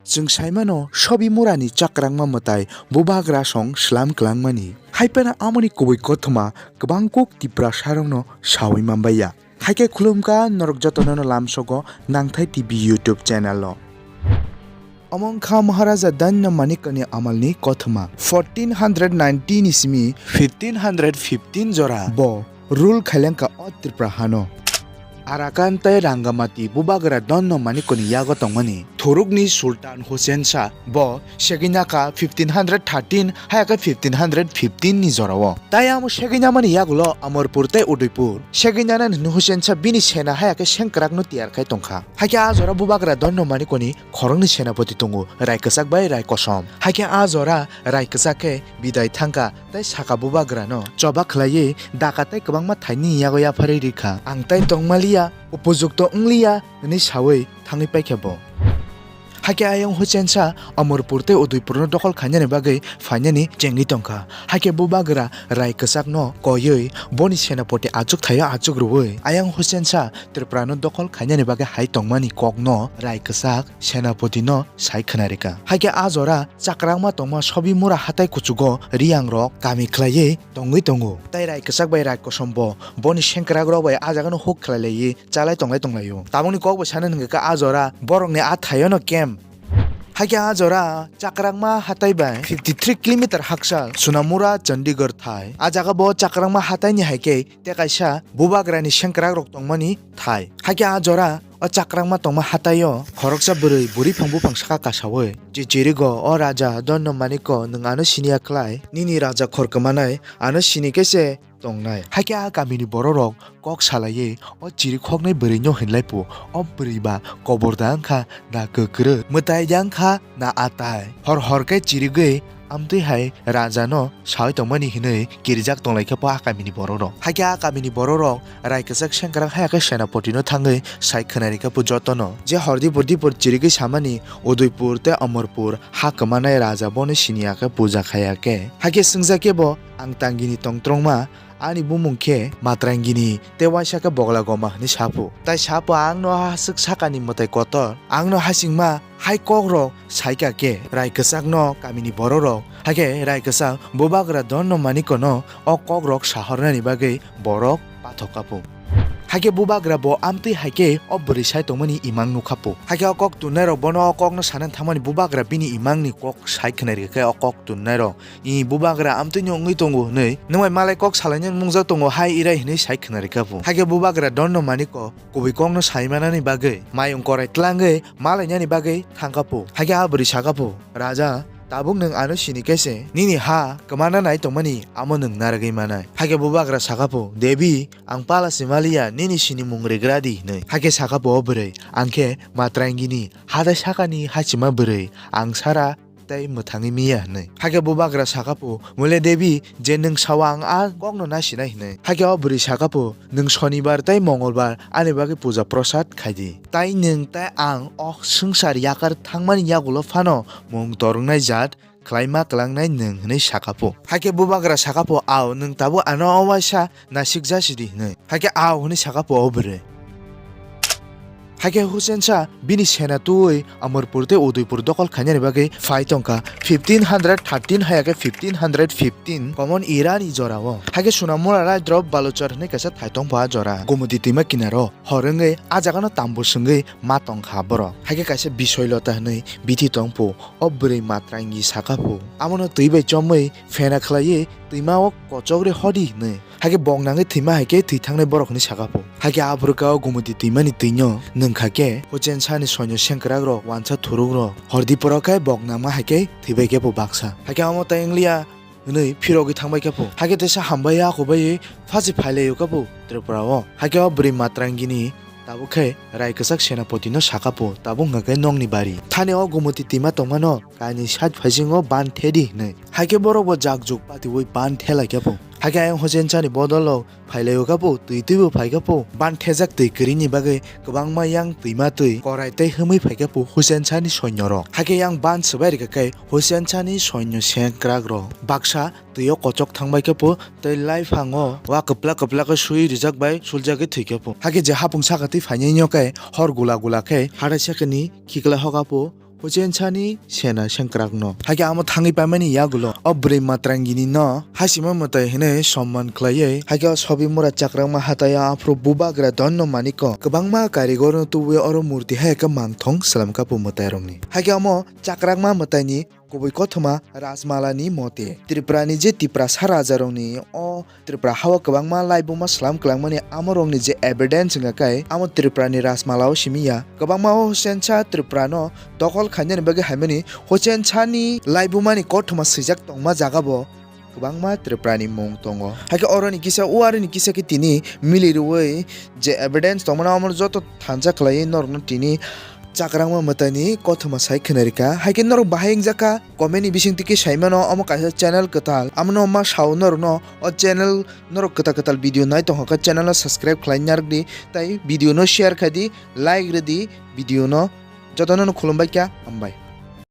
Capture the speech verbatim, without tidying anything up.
Chwng saimano Sobimurani chakrangma mwtai bubagra song slam kwlangmani. Haiphano amoni kubui kothoma kwbang kuk Tiprasarokno saui manbaiya. Haikhe khulumkha norok jotonono lamsogo Nangthai T V YouTube channel-o. Omo wngkha Maharaja Danya Manikani amalni kothoma. Fourteen hundred nineteen ni simi fifteen hundred fifteen jora bo rule khailengkha o Tripura hano. Arakan tei Rangamati bubagra Donna Manikoni yago tongmani thurukni Sultan Hussein Shah bo segwinakha fifteen hundred thirteen hayakhe fifteen hundred fifteen ni jorao. Tai amo segwinamani yagulo Amarpur tei Udaipur segwinanani hwnwi Hussein Shah bini sena hayakhe sengkrakno tiyar khai tongkha. Haikhe a jora bubagra Donna Manikoni khoroknwi senapoti tongo, Rai Kwchak bai Rai Kosom. Haikhe a jora Rai Kwchak khe bidai thangkha tei saka bubagrano choba khlaiwi daka tei kwbangma thaini yago yapharwi rikha. Ang tai tongmaliya, upojukto wngliya, hwnwi saui thangwi paikha bo. Haikhe ayang Hussein Shah Amarpur tei Udaipurno dokhol khainani bagwi phainani chengwi tongkha. Haikhe bubagra Rai Kwchakno koiwi boni senapoti achuk thaio achuk rwui ayang Hussein Shah Tripurano dokhol khainani bagwi hai tongmani kokno Rai Kwchak senapotino sai khwnarikha. Haikhe a jora chakrangma tongma Sobimura hatai kuchugo riyangrok kami khlaiwi tongwi tongo. Tai Rai Kwchak bai Rai Kosom bo boni sengkrakrok bai a jagano huk khlai laiwi chalai tonglai tonglaio. Tabukni kok bai sanani hwnkhe a jora borokni a thaiono camp. Haikhe a jora chakrangma hatai bai fifty three kilometer hakchal Sonamura Chandigarh thai. A jaga bo chakrangma hataini haikhe tei kaisa bubagrani sengkrakrok tongmani thai. Haikhe a jora o chakrangma tongma hataio khoroksa bwrwi buriphang buphang saka kasaui chichirigo, "O raja Donna Manikko, nwng ano siniya khlai, nini raja khor kwmanai ano sini khe se tongnai." Haikhe a kamini bororok kok salaiwi o chirikhoknai bwrwino hwnlaipu, "O bwrwi ba kobor da wngkha na kwkrwi, mwtai da wngkha na atai?" Hor hor khe chirigwi amtwi hai rajano saui tongmani hwnwi kirijak tonglaikha bo a kamini bororok. Haikhe a kamini bororok Rai Kwchak sengkrang hayakhe senapotino thangwi sai khwnarikha bo jotono je hor dipor dipor chirigwi samani Udaipur tei Amarpur ha kwmanai raja bono siniya khe puja khaiya khe. Haikhe swngjak khe bo, "Ang tangini tongtrongma, ani bumung khe Matrangini tei waisa khe Bogla Goma," hwnwi sapu. Tai sapu, "Ang no haswk sakani mwtai kotor, ang no hasingma hai kokrok saikha khe." Rai Kwchakno kamini bororok, haikhe Rai Kwchak bubagra Donna Manikkono o kokrok sahornani bagwi borok pathok kapu. Haikhe bubagra bo amtwi haikhe o bwrwi sai tongmani imang nukhapu. Haikhe o kok tunnairok bono o kokno sanani thangmani bubagra bini imangni kok sai khwnarikha khe o kok tunnairok, "I bubagra amtwino wngwi tongo," hwnwi, "Nwng bai malai kok salainani mungjak tongo hai irai," hwnwi sai khwnarikhapu. Haikhe bubagra Donna Manikko kubui kokno saimanani bagwi mayung korai tlangwi malainani bagwi thangkhapu. Haikhe a bwrwi sakhapu, "Raja, tabuk nwng ano sini khe se, nini ha kwmana nai tongmani amo nwng narwgwi manai." Haikhe bubagra sakhapu, "Devi, ang pala se maliya, nini sini mung rigra di," hwnwi. Haikhe sakhapu o bwrwi, "Ang khe Matrangini hatai sakani hachima bwrwi, ang sara tei mwthangwi miya," hwnwi. Haikhe bubagra sakhapu, "Mole Devi, je nwng sao ang a kokno nasinai," hwnwi. Haikhe o bwrwi sakhapu, "Nwng Sonibar tei Mongolbar ani bagwi puja prosad khaidi. Tai nwng tei ang o swngchar yakar thangmani yagulo phano mung torungnai jat khlaima kwlangnai nwng," hwnwi sakhapu. Haikhe bubagra sakhapu, "Ao, nwng tabuk ano o waisa naisik jasidi," hwnwi. Haikhe, "Ao," hwnwi sakhapu o bwrwi. Haikhe Hussein Shah bini sena twiwi Amarpur tei Udaipur dokhol khainani bagwi phai tongkha fifteen hundred thirteen hayakhe fifteen hundred fifteen common era ni jorao. Haikhe Sonamura Raidrop Baluchar hwnwi kaisa thai tongpha jora Gomoti twima kinaro. Hor wngwi a jagano tambo swngwi ma tongkha borok. Haikhe kaisa Bisoy Lota hwnwi bithi tongphu, o bwrwi Matrangi sakhapu. Amono twi bai chomwi phena khlaiwi twima o kochokre hodi hwnwi. Haikhe bok nangwi thwima haikhe thwi thangnai borok hwnwi sakhapu. Haikhe a bwrwkao Gomoti twimani twino nwngkha khe Hussein Shahni soinyo sengkrakrok wansa thurukrok hordi poro khe bok nangma haikhe thwibai khe bo baksa. Haikhe omo tai wngliya hwnwi phirogwi thangbai khe bo. Haikhe teisa hambai ya kubaiwi phachi phailaio khe bo Tripura o. Haikhe o bwrwi Matrangini tabuk khe Rai Kwchak Senapoti no sakha bo, tabuk wngkha khe nokni bari. Thani o Gumoti twima tongmano kainwi side phaisingo ban the di hwnwi. Haikhe borok bo jak juk patiwi ban the lai khe bo. Haikhe ayang Hussein Shah ni bodol o phailaio khe bo, twi twibo phai khe bo, ban thejak twi kwrwini bagwi kwbangma yang twima twi korai tei himwi phai khe bo Hussein Shah ni soinyo rok. Haikhe yang ban swbai rwkha khe Hussein Shah ni soinyo sengkrak rok baksa twi o kochok thangbai khe bo tei laiphang o wa kwplak kwplak khe sui rijak bai suljagwi thwi khe bo. Haikhe je hapung saka twi phainai no khe hor gula gula khe hathai sakani khiklai hoka bo Hochensani sena sengkrakno. Hakhe amo thangwi paimani yagulo o bwrwi matrangini no hasima mwtai hinwi somman khlaiwi, hakhe o Sobimura chakrakma hataio aphuru bubagra Donno Manikno kwbangma karigorno tubui oro murti hai khe mangthong swlamkha bo mwtairokni. Hakhe omo chakrakma mwtaini kubui kothoma Rajmalani mote, Tripurani je Tiprasa rajarokni o Tripura hao kwbangma laibuma swlam kwlangmani amorokni je evidence wngkha khe, amo Tripurani Rajmalao simi ya. Kwbangma o Hosensa Tripurano dokhol khainani bagwi haimani Hosensani laibumani kothoma swijak tongma jagabo kwbangma Tripurani mung tongo. Hakhe oroni kisa, o aroni kisa khe tini milirwi je evidence tongmani omo joto thansa khlaiwi norokno tini chakrakma mwtaini kothoma sai khwnarikha. Hakhe norok bahai wngjakha, comment ni bisingtwi khe saimano, omo kaisa channel kwtal, amono ma sao norokno o channel, norok kwtal kwtal video nai tongkha khe channel no subscribe khlai narwkdi, tai video no share khaidi, like rwdi video no. Jotono no khulumbai kha, hambai.